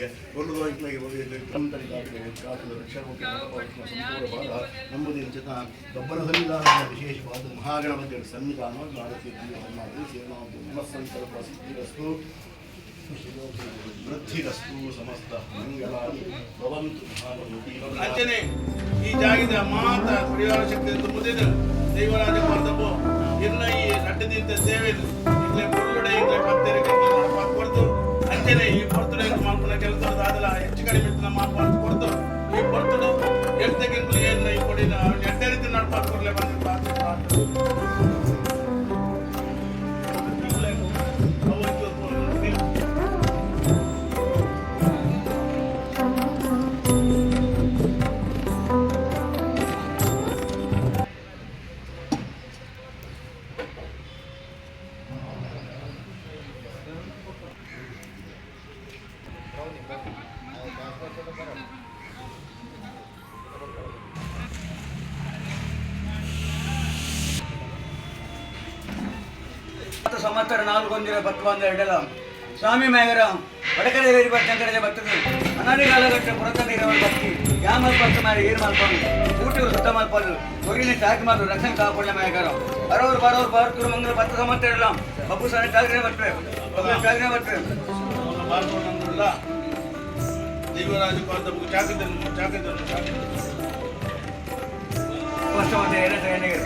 ಮಹಾಬಲಿಗೆ ಸಂಪೂರ್ಣ ನಂಬುದಿನ ದೊಬ್ಬನ ಸನ್ನಿಧಾನ ವಿಶೇಷವಾದ ಮಹಾಗಣಪತಿಯ ಸನ್ನಿಧಾನ ಮನಸ್ಸಂಕಲ್ಪ ಸಿದ್ಧಿರಸ್ತು, ವೃದ್ಧಿರಸ್ತು, ಸಮಸ್ತ ಮಂಗಳಾನಿ ಭವಂತು. ಮಹಾಗಣಪತಿ. ಅಂಚನೆ ಈ ಜಾಗದ ಮಾತ ಪರಿವಾರ ಶಕ್ತಿ ತುಂಬಿದ ದೈವರಾಜ ಕೊರ್ತಬು ಇನ್ನ ಈ ರಡ್ಡು ದಿನದ ಸೇವೆ ಇಲ್ಲೇ ಪೊರ್ಲುಡೆ ಇಲ್ಲೇ ಪತ್ತೆರಿಗೆ ಕೊಡ್ತು. ಅಂಚನೆ ಈ ಪೊರ್ತುಡೆ ಮಲ್ಪುನ ಕೆಲಸ ದಾದಲ ಹೆಚ್ಚು ಕಡಿಮೆ ಇತ್ತು ನಮ್ಮ ಕೊಡ್ತು. ಈ ಪೊರ್ತುಡು ಎಡ್ತೆಗಿಂತಲೂ ಏನು ಈ ಕೊಡಿನ ಎಡ್ಡೆ ರೀತಿ ನಡ್ಪಾತ್ ಕೊಡ್ಲೆ ಬಂದು ಪ್ರಾರ್ಥನೆ. ಸಂವತ್ಸರ ನಾಲ್ಕೊಂದಿರ ಬತ್ತುವಂದ ಎಡಲ ಸ್ವಾಮಿ ಮೇಗರ ವಡಕರೆ ವೇರಿ ಬಟ್ಟಂಕಡೆ ಬರ್ತದೆ. ಅನಾದಿ ಕಾಲಗಟ್ಟ ಪುರತನ ಇರವರ ಭಕ್ತಿ ಯಾಮಲ್ ಪತ್ತು ಮಾರಿ ಏರು ಮಲ್ಪಂಡು ಊಟರು ಸುತ್ತ ಮಲ್ಪಂಡು ಕೊರಿನ ಚಾಕಿ ಮಾತ್ರ ರಕ್ಷಣೆ ಕಾಪಾಡಲೆ ಮೇಗರ ಬರೋರು ಬರೋರು ಬರ್ತರು ಮಂಗಳ 10 ಸಂವತ್ಸರ ಇರಲ್ಲ. ಬಬ್ಬು ಸರ ಚಾಕ್ರೆ ಬರ್ತವೆ, ಬಬ್ಬು ಚಾಕ್ರೆ ಬರ್ತವೆ. ಬಾರ್ಕೊಂಡ್ರಲ್ಲ ದೈವರಾಜ ಕೊರ್ತಬು ಚಾಕಿದ್ದನು ಚಾಕಿದ್ದನು ಚಾಕಿದ್ದನು. ವರ್ಷ ಮತ್ತೆ ಎರಡು ಎಣ್ಣೆಗೆ.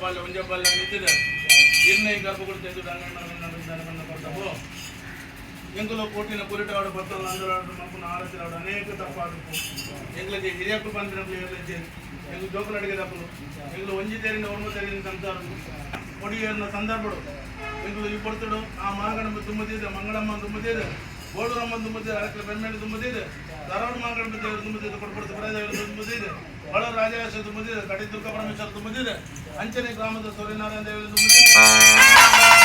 ಬಾಲ್ಯ ಒಂಜೆ ಬಾಲ್ಯ ನಿಂತಿದೆ ಇರ್ನ ಈ ಗರ್ಭಗುಡಿ ತೆಗೆದು ರಂಗಣ್ಣ ಕೊಡ್ತವು ಎಂಗುಲು ಕೋಟಿನ ಪುರಿಟಾಡು ಬತ್ತಲು ಅಂದರಾಡು ಮಕ್ಕಳು ಆರತಿರಾಡು ಅನೇಕ ತಪ್ಪಾದವು ಎಂಗ್ಲಿಗೆ ಹಿರಿಯಕ್ಕಳು ಪನ್ಪಿನಪ್ಪಲು ಏರ್ಲಜ್ಜೆ ಎಂಗ್ಲು ಜೋಕುಲು ಅಡಿಗೆದಪ್ಪಲು ಎಂಗ್ಲು ಒಂಜಿ ತೇರಿನ ಒರ್ಮ ತೇರಿನ ಸಂಸಾರ ಕೊಡಿಯೇರಿನ ಸಂದರ್ಭಡು ಎಂಗ್ಲು ಈ ಪೊರ್ತುಡು ಆ ಮಾಗಣಂಬ ತುಂಬುತ್ತಿದೆ ಮಂಗಳಮ್ಮ ತುಂಬುತ್ತಿದೆ ಬೋಡೂರಮ್ಮ ತುಂಬುತ್ತಿದೆ ಅರಕಲ ಬೆಮ್ಮೇಡು ತುಂಬುತ್ತಿದೆ ಧಾರವಾಡ ಮಾಗಣಂಬ ದೇವರು ತುಂಬುತ್ತಿದೆ ಕೊಡ್ಪಡ್ತು ದೇವರು ತುಂಬುತ್ತಿದೆ ಬಳೂರು ರಾಜರಾಜೇಶ್ವರ ತುಂಬುತ್ತಿದೆ ಕಡಿ ದುರ್ಗಾ ಪರಮೇಶ್ವರ ತುಂಬುತ್ತಿದೆ ಅಂಚನೆ ಗ್ರಾಮದ ಸೂರ್ಯನಾರಾಯಣ ದೇವರು ತುಂಬುತ್ತಿದೆ.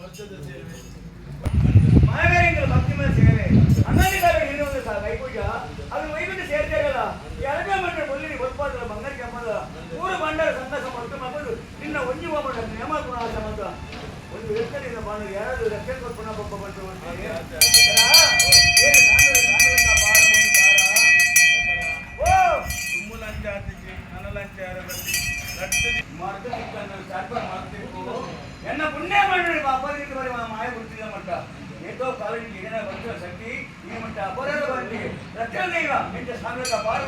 ವರ್ಷದ ಸೇವೆ. ಸೇವೆ ಅನ್ನಾದಿಗಾರ ಒಂದು ಕೈಪೂಜ ಅದು ವೈವಿಧ್ಯ ಸೇರ್ತೇರಲ್ಲ. ಎರಡೇ ಮಂಡಳ ಬೊಲ್ಲಿರಿ ಒತ್ಪಾದಲ ಬಂಗಾರ ಕೆಮ್ಮದ ಮೂರು ಮಂಡಲ ಸಂಘ ಮಟ್ಟು ಮಕ್ಕಳು ನಿನ್ನ ಒಂಜಿ ಒಬ್ಬ ನೇಮ ಗುಣ ಸಮಂತ ಒಂದು ಎತ್ತರಿಂದ ಬಾಣ ಎರಡು ರಕ್ಷಣೆ ಕೊಟ್ಟು ಪುನಃ ಪಪ್ಪ ಬಂತು. ಓ ತುಮ್ಮುಲಂಚಾತಿಜಿ ನನಲಂಚಾರದಲ್ಲಿ ಎನ್ನ ಪುಣ್ಯ ಮಾಡಿ ಅಪರಿತ ಬರಿ ಮಾಯ ಗುರುತಿದ ಮಟ್ಟ ಏತೋ ಕಾಲೇಜ್ ಏನ ಬಂದ ಶಕ್ತಿ ಈ ಮಟ್ಟ ಅಪರಾಧ ಬಂದಿ ರಕ್ಷಣೆ ದೈವ ಎಂಟ ಸಾಮ್ಯತ ಪಾರು.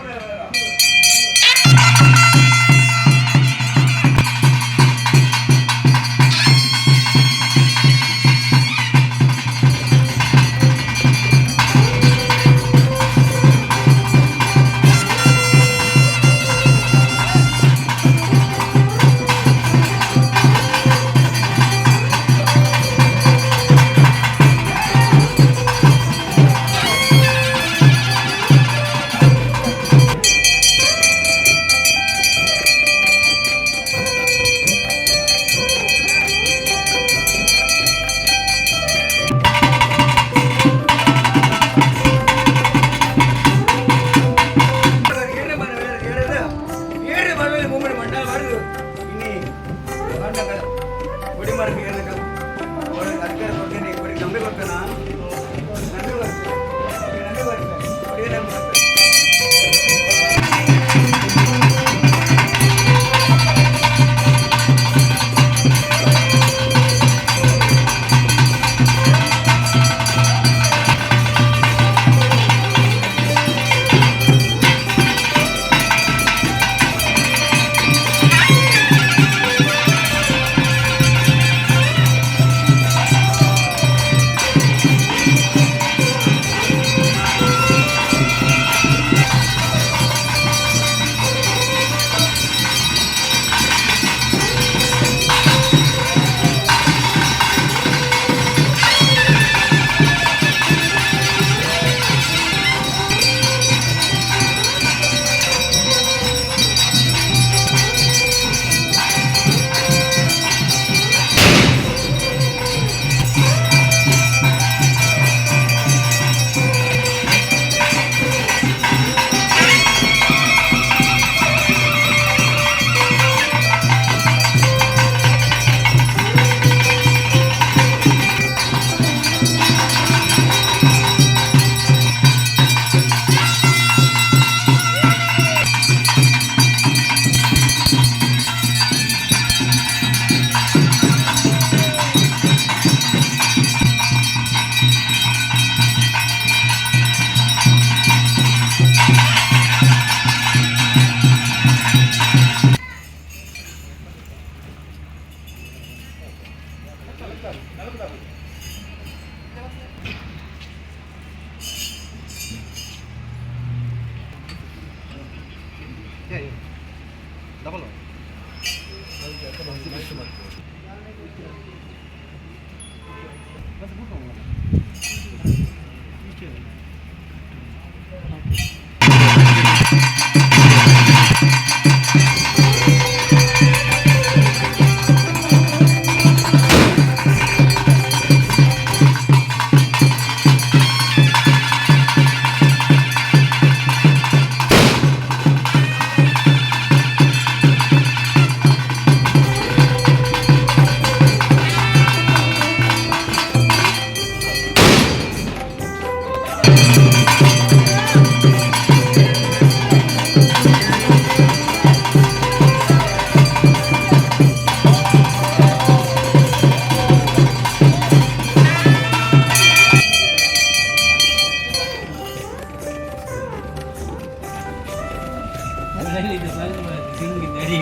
ಬಲ್ಲಿದ ಬಲ್ಲು ದಿಂಗ್ ನಡಿ.